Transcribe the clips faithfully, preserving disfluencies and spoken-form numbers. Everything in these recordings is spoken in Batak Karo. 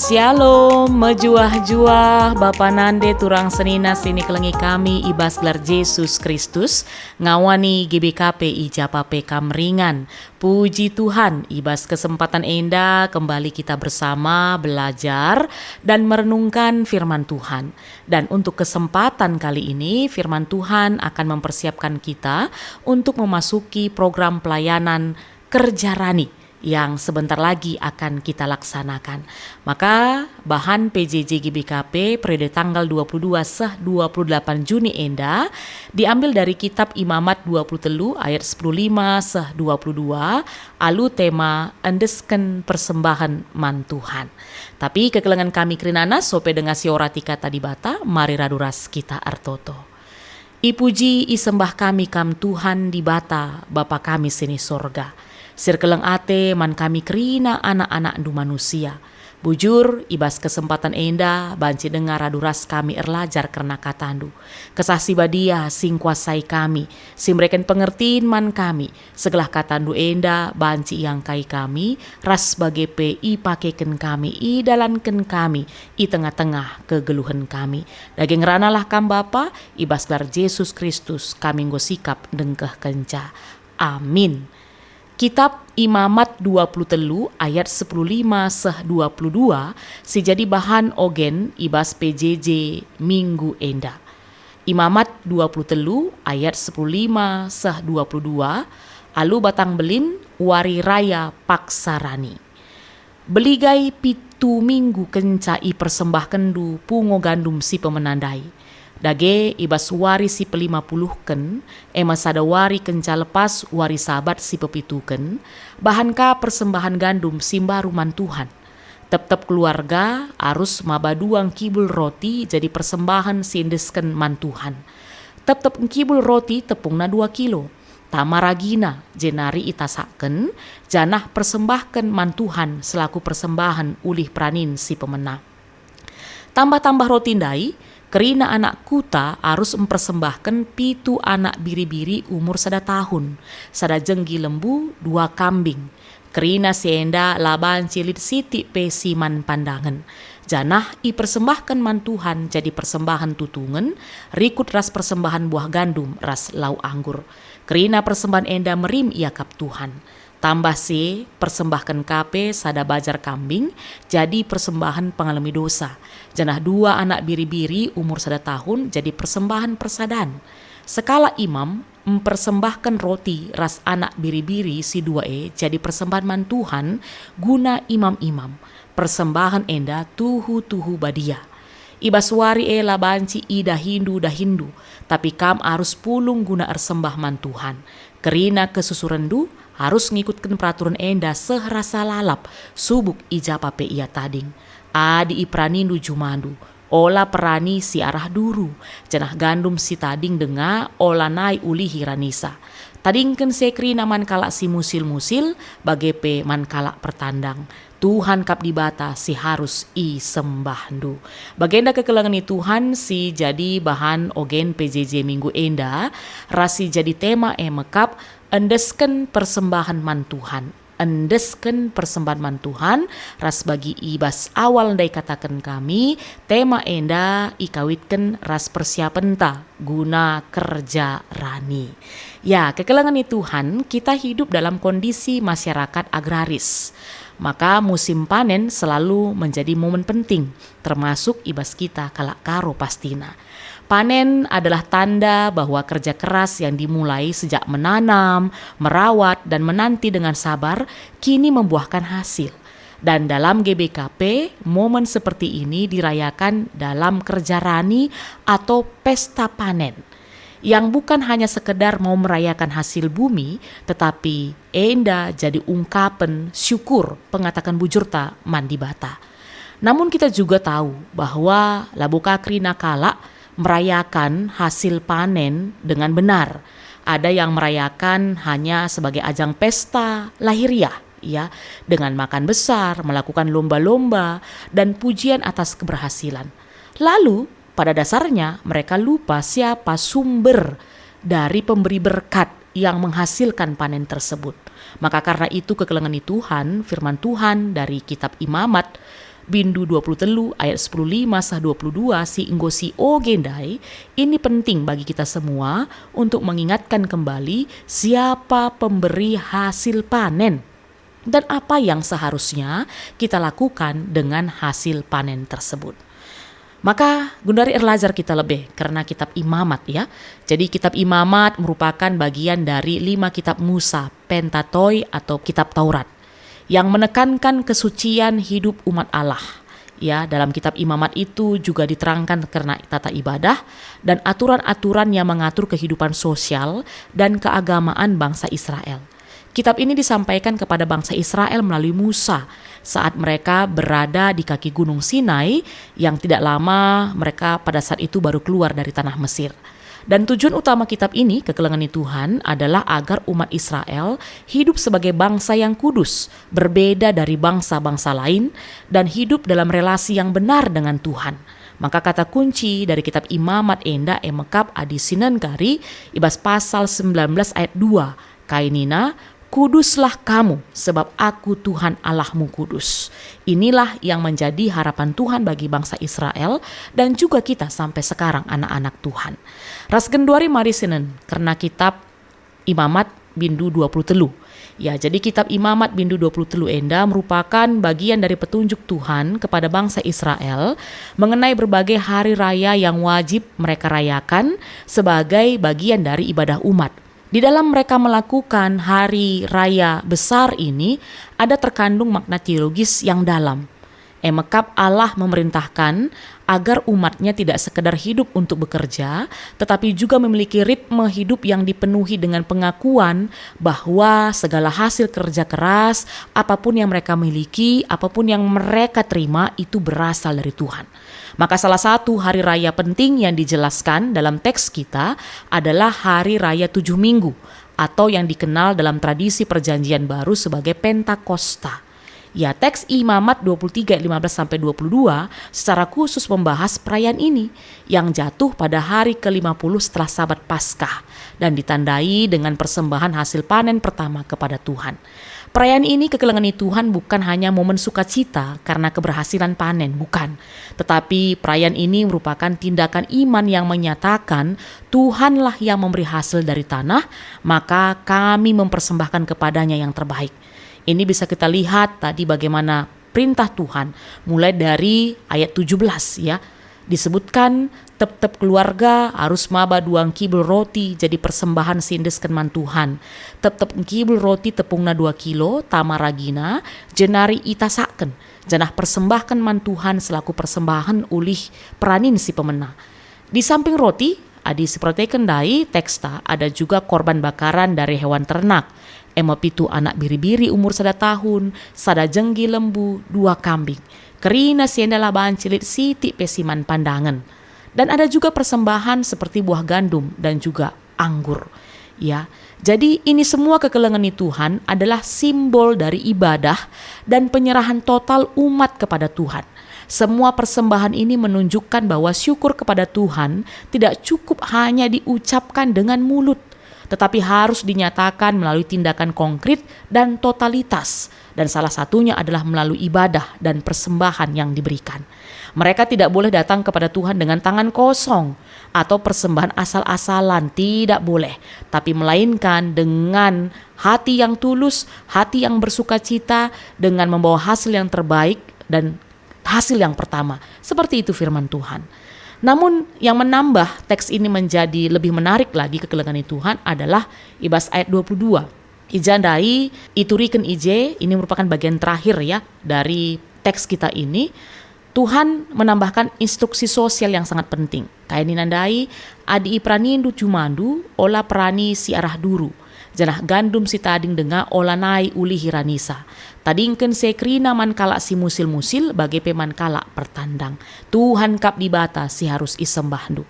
Shalom, mejuah-juah, Bapa nande turang senina si nikelengi kami i bas gelar Jesus Kristus, ngawani G B K P i ja pe kam ringan. Puji Tuhan, i bas kesempatan enda kembali kita bersama belajar dan merenungkan firman Tuhan. Dan untuk kesempatan kali ini, firman Tuhan akan mempersiapkan kita untuk memasuki program pelayanan Kerja Rani yang sebentar lagi akan kita laksanakan. Maka, bahan P J J G B K P periode tanggal dua puluh dua seh dua puluh delapan Juni enda diambil dari kitab Imamat dua puluh telu ayat sepuluh lima seh dua puluh dua, alu tema Endesken Persembahen man Tuhan. Tapi kekelengen kami kerinana, sope denga siorati Kata Dibata, mari radu ras kita ertoto. Ipuji, isembah kami Kam Tuhan Dibata, Bapa kami si ni sorga, si erkeleng ate man kami kerina anak-anakNdu manusia. Bujur, i bas kesempatan enda banci denga radu ras kami erlajar kerna KataNdu. Kesah Si Badia si ngkuasai kami, si mereken pengertin man kami, segelah KataNdu enda banci iangkai kami, ras bage pe ipakeken kami, idalanken kami i tengah-tengah kegeluhen kami. Dage ngeranalah Kam Bapa, i bas gelar Jesus Kristus kami enggo sikap ndengkehkenca. Amin. Kitab Imamat dua puluh telu ayat sepuluh lima seh dua puluh dua si jadi bahan ogen i bas P J J minggu enda. Imamat dua puluh telu ayat sepuluh lima seh dua puluh dua, alu batang belin wari raya paksa rani. Beligai pitu minggu kenca ipersembahkenndu pungo gandum si pemena ndai. Dage, i bas wari si pelima puluhken, e me sada wari kenca lepas wari Sabat si pepituken, bahan ka persembahen gandum si mbaru man Tuhan. Tep-tep keluarga arus maba dua ngkibul roti jadi persembahen si endesken man Tuhan. Tep-tep ngkibul roti tepungna dua kilo. Tama ragina, jenari itasakken, janah persembahken man Tuhan selaku persembahen ulih peranin si pemena. Tambah-tambah roti ndai, kerina anak kuta arus mpersembahken pitu anak biri-biri umur sada tahun, sada jenggi lembu, dua kambing. Kerina si enda la banci lit sitik pe si man pandangen, janah ipersembahken man Tuhan jadi persembahen tutungen, rikut ras persembahen buah gandum ras lau anggur. Kerina persembahen enda merim iakap Tuhan. Tambah si e, persembahken ka pe sada bajar kambing jadi persembahen pengalemi dosa, janah dua anak biri-biri umur sada tahun jadi persembahen persadan. Sekalak imam mpersembahken roti ras anak biri-biri si dua e jadi persembahen man Tuhan guna imam-imam. Persembahen enda tuhu-tuhu badia. I bas wari e la banci idahindu dahinndu, tapi kam arus pulung guna ersembah man Tuhan. Kerina kesusurenndu arus ngikutken peraturen enda seh rasa lalap, subuk i ja pe ia tading. Adi iperanindu jumandu, ola perani si arah duru, janah gandum si tading denga olanai ulihi ranisa. Tadingken si e kerina man kalak si musil-musil, bage pe man kalak pertandang. Tuhan kap Dibata si harus isembahndu. Bagenda kekelengen ni Tuhan si jadi bahan ogen P J J minggu enda, ras si jadi tema e me kap, endesken persembahen man Tuhan. Endesken persembahen man Tuhan, ras bagi i bas awal ndai kataken kami, tema enda ikawitken ras persiapenta guna kerja rani. Ya, kekelengen ni Tuhan, kita hidup dalam kondisi masyarakat agraris. Maka musim panen selalu menjadi momen penting, termasuk i bas kita kalak Karo pastina. Panen adalah tanda bahwa kerja keras yang dimulai sejak menanam, merawat, dan menanti dengan sabar kini membuahkan hasil. Dan dalam G B K P, momen seperti ini dirayakan dalam kerja rani atau pesta panen, yang bukan hanya sekedar mau merayakan hasil bumi, tetapi enda jadi ungkapen syukur pengataken bujurta man Dibata. Namun kita juga tahu bahwa labo ka kerina kalak merayakan hasil panen dengan benar. Ada yang merayakan hanya sebagai ajang pesta lahiriah, ya, dengan makan besar, melakukan lomba-lomba, dan pujian atas keberhasilan. Lalu, pada dasarnya mereka lupa siapa sumber dari pemberi berkat yang menghasilkan panen tersebut. Maka karena itu kekelengen ni Tuhan, firman Tuhan dari kitab Imamat bindu dua puluh telu ayat sepuluh lima sah dua puluh dua si enggo si oge ndai, ini penting bagi kita semua untuk mengingatkan kembali siapa pemberi hasil panen dan apa yang seharusnya kita lakukan dengan hasil panen tersebut. Maka, gundari erlajar kita lebe kerna kitab Imamat, ya. Jadi, kitab Imamat merupakan bagian dari lima kitab Musa, Pentateuch atau Kitab Taurat, yang menekankan kesucian hidup umat Allah. Ya, dalam kitab Imamat itu juga diterangkan kerna tata ibadah dan aturan-aturan yang mengatur kehidupan sosial dan keagamaan bangsa Israel. Kitab ini disampaikan kepada bangsa Israel melalui Musa saat mereka berada di kaki Gunung Sinai, yang tidak lama mereka pada saat itu baru keluar dari tanah Mesir. Dan tujuan utama kitab ini, kekelengen Tuhan, adalah agar umat Israel hidup sebagai bangsa yang kudus, berbeda dari bangsa-bangsa lain, dan hidup dalam relasi yang benar dengan Tuhan. Maka kata kunci dari kitab Imamat enda e mekap adi sinen kari i bas pasal sembilan belas ayat dua, kai nina, "Kuduslah kamu, sebab Aku Tuhan Allahmu kudus." Inilah yang menjadi harapan Tuhan bagi bangsa Israel dan juga kita sampai sekarang, anak-anak Tuhan. Ras genduari mari sinen kerna kitab Imamat bindu dua puluh telu. Ya, jadi kitab Imamat bindu dua puluh telu enda merupakan bagian dari petunjuk Tuhan kepada bangsa Israel mengenai berbagai hari raya yang wajib mereka rayakan sebagai bagian dari ibadah umat. Di dalam mereka melakukan hari raya besar ini, ada terkandung makna teologis yang dalam. E mekap Allah memerintahkan agar umat-Nya tidak sekedar hidup untuk bekerja, tetapi juga memiliki ritme hidup yang dipenuhi dengan pengakuan bahwa segala hasil kerja keras, apapun yang mereka miliki, apapun yang mereka terima, itu berasal dari Tuhan. Maka salah satu hari raya penting yang dijelaskan dalam teks kita adalah hari raya tujuh minggu, atau yang dikenal dalam tradisi Perjanjian Baru sebagai Pentakosta. Ya, teks Imamat dua puluh tiga ayat lima belas sampai dua puluh dua secara khusus membahas perayaan ini yang jatuh pada hari kelima puluh setelah Sabat Paskah dan ditandai dengan persembahan hasil panen pertama kepada Tuhan. Perayaan ini kekelengen Tuhan bukan hanya momen sukacita karena keberhasilan panen, bukan. Tetapi perayaan ini merupakan tindakan iman yang menyatakan Tuhanlah yang memberi hasil dari tanah, maka kami mempersembahkan kepada-Nya yang terbaik. Ini bisa kita lihat tadi bagaimana perintah Tuhan, mulai dari ayat tujuh belas, ya. Disebutkan, "Tep-tep keluarga arus maba dua ngkibul roti jadi persembahan si iendesken man Tuhan. Tep-tep ngkibul roti tepungna dua kilo, tama ragina, jenari itasakken, janah persembahken man Tuhan selaku persembahen ulih peranin si pemena." Di samping roti, adi siperdiateken ndai teksta, ada juga korban bakaran dari hewan ternak, e me pitu anak biri-biri umur sada tahun, sada jenggi lembu, dua kambing. Kerina si enda la banci lit sitik pe si man pandangen. Dan ada juga persembahan seperti buah gandum dan juga anggur. Ya, jadi ini semua kekelengen Tuhan adalah simbol dari ibadah dan penyerahan total umat kepada Tuhan. Semua persembahan ini menunjukkan bahwa syukur kepada Tuhan tidak cukup hanya diucapkan dengan mulut, tetapi harus dinyatakan melalui tindakan konkret dan totalitas, dan salah satunya adalah melalui ibadah dan persembahan yang diberikan. Mereka tidak boleh datang kepada Tuhan dengan tangan kosong atau persembahan asal-asalan, tidak boleh, tapi melainkan dengan hati yang tulus, hati yang bersukacita, dengan membawa hasil yang terbaik dan hasil yang pertama. Seperti itu firman Tuhan. Namun, yang menambah teks ini menjadi lebih menarik lagi kekelengen Tuhan adalah i bas ayat dua puluh dua. I ja ndai ituriken i je, ini merupakan bagian terakhir, ya, dari teks kita ini. Tuhan menambahkan instruksi sosial yang sangat penting. Kai nina ndai, "Adi iperanindu jumandu, ola perani si arah duru, janah gandum si tading denga ola nai ulihi ranisa. Tadingken se kerina man kalak si musil-musil bage pe man kalak pertandang. Tuhan kap Dibata si harus isembahndu."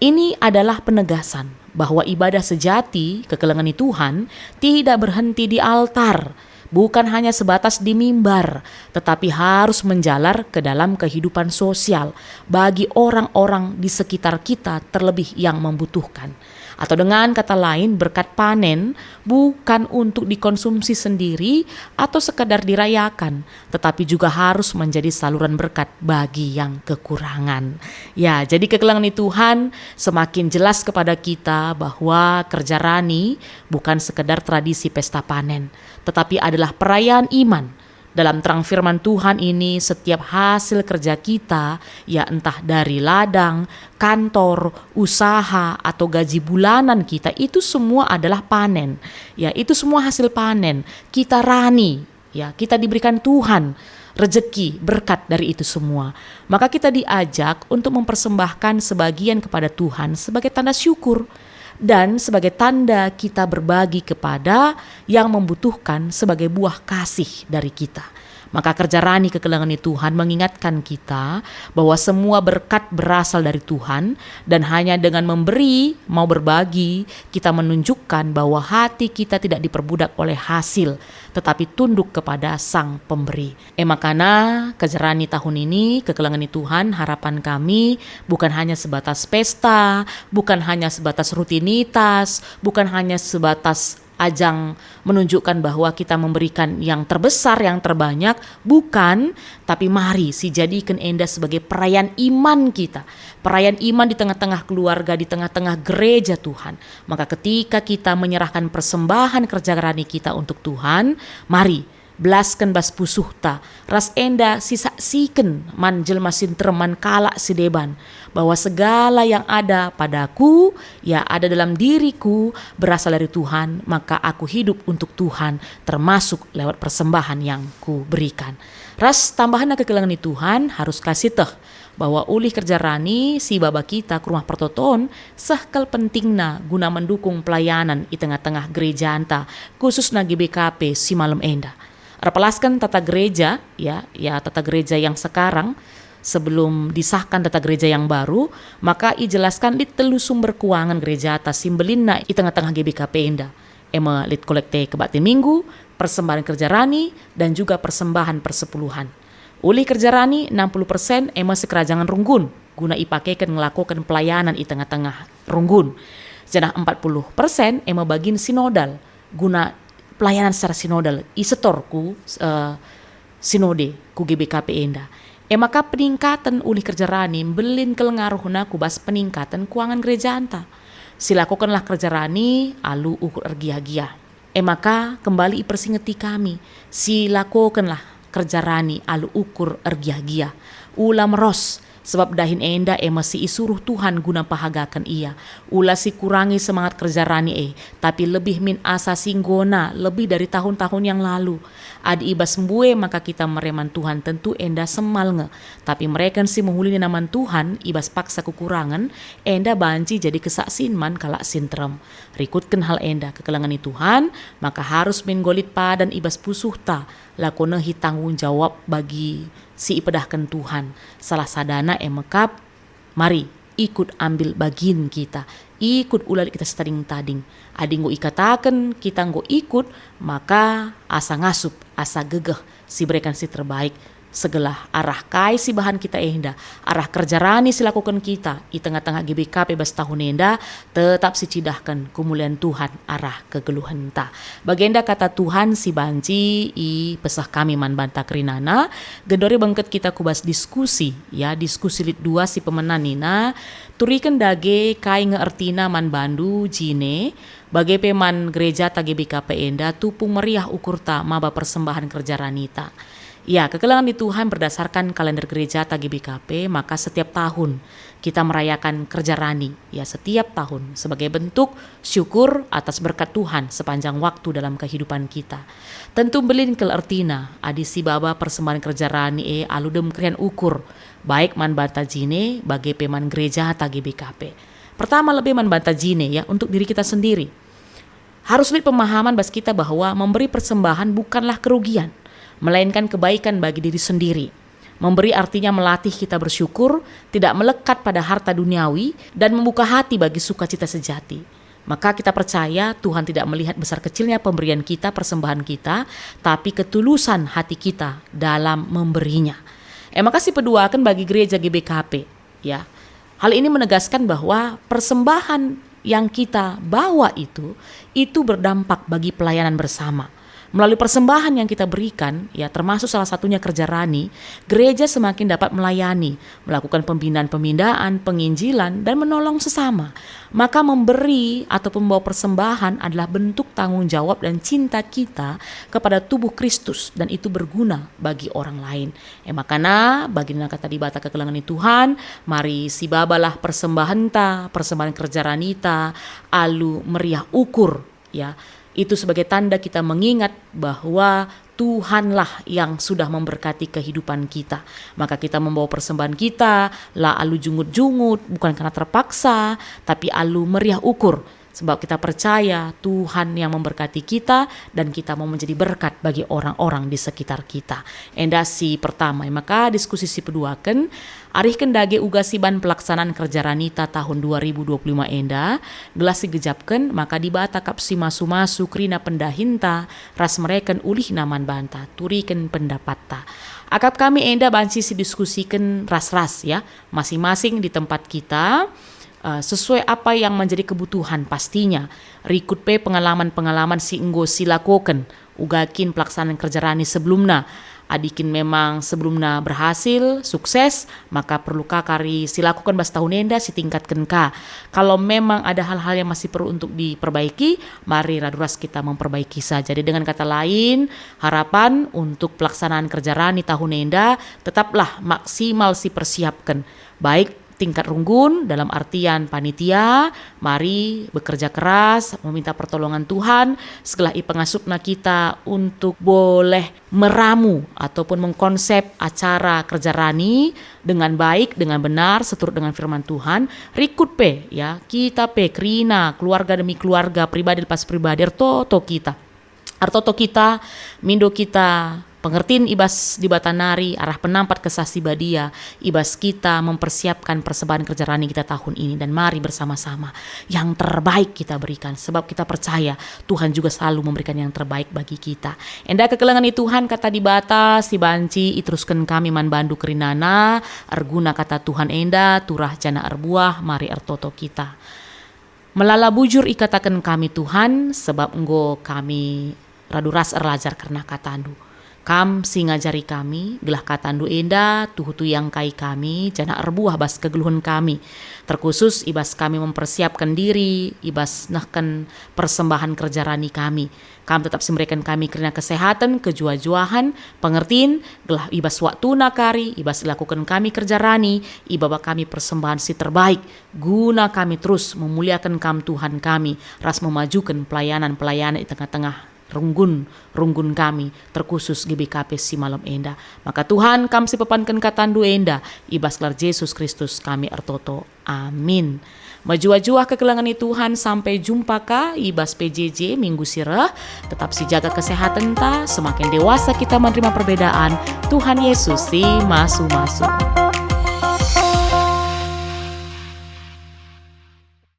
Ini adalah penegasan bahwa ibadah sejati, kekelengen Tuhan, tidak berhenti di altar, bukan hanya sebatas di mimbar, tetapi harus menjalar ke dalam kehidupan sosial bagi orang-orang di sekitar kita, terlebih yang membutuhkan. Atau dengan kata lain, berkat panen bukan untuk dikonsumsi sendiri atau sekedar dirayakan, tetapi juga harus menjadi saluran berkat bagi yang kekurangan. Ya, jadi kekelengen Tuhan, semakin jelas kepada kita bahwa kerja rani bukan sekedar tradisi pesta panen, tetapi adalah perayaan iman. Dalam terang firman Tuhan ini, setiap hasil kerja kita, ya entah dari ladang, kantor, usaha, atau gaji bulanan kita, itu semua adalah panen. Ya, itu semua hasil panen. Kita rani, ya, kita diberikan Tuhan rejeki, berkat dari itu semua. Maka kita diajak untuk mempersembahkan sebagian kepada Tuhan sebagai tanda syukur dan sebagai tanda kita berbagi kepada yang membutuhkan sebagai buah kasih dari kita. Maka kerja rani kekelengen Tuhan mengingatkan kita bahwa semua berkat berasal dari Tuhan, dan hanya dengan memberi, mau berbagi, kita menunjukkan bahwa hati kita tidak diperbudak oleh hasil, tetapi tunduk kepada Sang Pemberi. E makana, kerja rani tahun ini, kekelengen Tuhan, harapan kami bukan hanya sebatas pesta, bukan hanya sebatas rutinitas, bukan hanya sebatas ajang menunjukkan bahwa kita memberikan yang terbesar, yang terbanyak, bukan, tapi mari sijadiken enda sebagai perayaan iman kita. Perayaan iman di tengah-tengah keluarga, di tengah-tengah gereja Tuhan. Maka ketika kita menyerahkan persembahan kerja rani kita untuk Tuhan, mari belasken bas pusuhta, ras enda sisaksiken man jelma si nterem, man kalak si deban, bahwa segala yang ada padaku, ya, ada dalam diriku, berasal dari Tuhan, maka aku hidup untuk Tuhan, termasuk lewat persembahan yang kuberikan. Ras tambahanna kekelengen Tuhan, harus ka sieteh bahwa ulih kerja rani si baba kita ku Rumah Pertoton seh kal pentingna guna mendukung pelayanan i tengah-tengah gerejanta, khususna G B K P si malem enda. Erpelasken tata gereja, ya, ya, tata gereja yang sekarang, sebelum disahkan tata gereja yang baru, maka ijelaskan lit telu sumber kuangen gerejata si mbelinna i tengah-tengah G B K P enda. E me lit kolekte kebaktin Minggu, persembahan kerja rani, dan juga persembahan persepuluhan. Ulih kerja rani enam puluh persen e me sikerajangen runggun, guna ipakeken ngelakoken pelayanan i tengah-tengah runggun. Janah empat puluh persen e me bagin sinodal, guna pelayanan secara sinodal, isetor ku, eh, sinode, ku G B K P enda. E maka peningkaten ulih kerja rani mbelin kal ngaruhna ku bas peningkaten kuangen gerejanta. Silakokenlah kerja rani alu ukur ergiah-giah. E maka kembali ipersingeti kami, silakokenlah kerja rani alu ukur ergiah-giah. Ula meros, sebab dahin enda e me si isuruh Tuhan guna pahagaken ia. Ula sikurangi semangat kerja rani e, tapi lebih min asa si enggona lebih dari tahun-tahun yang lalu. Adi i bas mbue maka kita mere man Tuhan, tentu enda semal nge. Tapi mereken si mehuli nina man Tuhan i bas paksa kekurangen, enda banci jadi kesaksin man kalak si nterem. Rikutken hal enda, kekelengen Tuhan, maka harus min enggo lit padan i bas pusuhta, lako nehi tanggung jawab bagi si ipedahken Tuhan. Salah sadana e me kap, mari, ikut ambil bagin kita, ikut ula lit kita sitading-tading. Adi enggo ikataken kita enggo ikut, maka asa ngasup, asa gegeh, sibereken si terbaik, segelah arah kai si bahan kita enda, arah kerja rani silakoken kita i tengah-tengah G B K P bas tahun enda, tetap sicidahken kemulian Tuhan arah kegeluhenta. Bagenda kata Tuhan si banci ipeseh kami man banta kerinana. Genduari bengket kita ku bas diskusi, ya, diskusi lit dua si pemena nina, turiken dage kai nge ertina man bandu jine, bage pe man gerejata G B K P enda, tupung meriah ukurta maba persembahan kerja ranita. Ya, kekelengen Tuhan, berdasarkan kalender gerejata G B K P, maka setiap tahun kita merayakan kerja rani, ya, setiap tahun sebagai bentuk syukur atas berkat Tuhan sepanjang waktu dalam kehidupan kita. Tentu mbelin kal ertina adi sibaba persembahan kerja rani e alu dem keriahen ukur, baik man banta jine bage pe man gerejata G B K P. Pertama, lebe man banta jine, ya, untuk diri kita sendiri. Harus lit pemahaman bas kita bahwa memberi persembahan bukanlah kerugian, melainkan kebaikan bagi diri sendiri. Memberi artinya melatih kita bersyukur, tidak melekat pada harta duniawi, dan membuka hati bagi sukacita sejati. Maka kita percaya Tuhan tidak melihat besar kecilnya pemberian kita, persembahan kita, tapi ketulusan hati kita dalam memberinya. E maka sipeduaken bagi gereja G B K P, ya. Hal ini menegaskan bahwa persembahan yang kita bawa itu, itu berdampak bagi pelayanan bersama. Melalui persembahan yang kita berikan, ya, termasuk salah satunya kerja rani, gereja semakin dapat melayani, melakukan pembinaan-pembinaan, penginjilan, dan menolong sesama. Maka memberi atau membawa persembahan adalah bentuk tanggung jawab dan cinta kita kepada tubuh Kristus, dan itu berguna bagi orang lain. E makana, bagi nina kata Dibata kekelengen ni Tuhan, mari sibabalah persembahenta, persembahan kerja ranita, alu meriah ukur, ya. Itu sebagai tanda kita mengingat bahwa Tuhanlah yang sudah memberkati kehidupan kita. Maka kita membawa persembahan kita, la alu jungut-jungut, bukan karena terpaksa, tapi alu meriah ukur. Sebab kita percaya Tuhan yang memberkati kita dan kita mau menjadi berkat bagi orang-orang di sekitar kita. Enda si pertama, maka diskusi si peduaken, arihken dage uga siban pelaksanaan kerja ranita tahun dua ribu dua puluh lima enda, gelah sigejapken maka Dibata kap si masu-masu kerina pendahinta ras mereken ulihna man banta, turiken pendapatta. Akap kami enda banci sidiskusiken ras-ras, ya, masing-masing di tempat kita, eh, sesuai apa yang menjadi kebutuhan pastinya. Rikut pe pengalaman-pengalaman si enggo silakoken, uga kin pelaksanaan kerja rani sebelumna. Adi kin memang sebelumna berhasil, sukses, maka perlu ka kari silakoken bas tahun enda sitingkatken ka. Kalau memang ada hal-hal yang masih perlu untuk diperbaiki, mari radu ras kita memperbaiki saja. Jadi dengan kata lain, harapan untuk pelaksanaan kerja rani tahun enda tetaplah maksimal sipersiapken. Baik tingkat runggun, dalam artian panitia, mari bekerja keras, meminta pertolongan Tuhan, setelah ipengasupna kita untuk boleh meramu ataupun mengkonsep acara kerja rani dengan baik, dengan benar, seturut dengan firman Tuhan. Rikut pe, ya, kita pe kerina, keluarga demi keluarga, pribadi lepas pribadi, ertoto kita. Ertoto kita, mindo kita pengertin i bas Dibata nari arah penampat Kesah Si Badia, i bas kita mempersiapkan persembahan kerja rani kita tahun ini. Dan mari bersama-sama yang terbaik kita berikan, sebab kita percaya Tuhan juga selalu memberikan yang terbaik bagi kita. Enda kekelengen ni Tuhan, kata Dibata si banci iterusken kami man bandu kerinana, erguna kata Tuhan enda turah janah erbuah, mari ertoto kita. Melala bujur ikataken kami, Tuhan, sebab enggo kami radu ras erlajar kerna katandu. Kam si ngajari kami, gelah katandu enda tuhu tuyangkai kami, janah erbuah bas kegeluhen kami, terkhusus i bas kami mempersiapken diri, i bas nehken persembahan kerja rani kami. Kam tetap si mereken kami kerina kesehaten, kejuah-juahen, pengertin, gelah i bas waktuna kari, i bas ilakoken kami kerja rani, ibaba kami persembahan si terbaik, guna kami terus memuliaken Kam, Tuhan kami, ras memajuken pelayanan-pelayanan i tengah-tengah runggun-runggun kami, terkhusus G B K P si malem enda. Maka Tuhan, Kam si pepanken katandu enda, i bas gelar Jesus Kristus kami ertoto. Amin. Mejuah-juah kekelengen ni Tuhan, sampai jumpa ka i bas P J J minggu si reh. Tetap sijaga kesehatenta, semakin dewasa kita menerima perbedaan. Tuhan Yesus si masu-masu.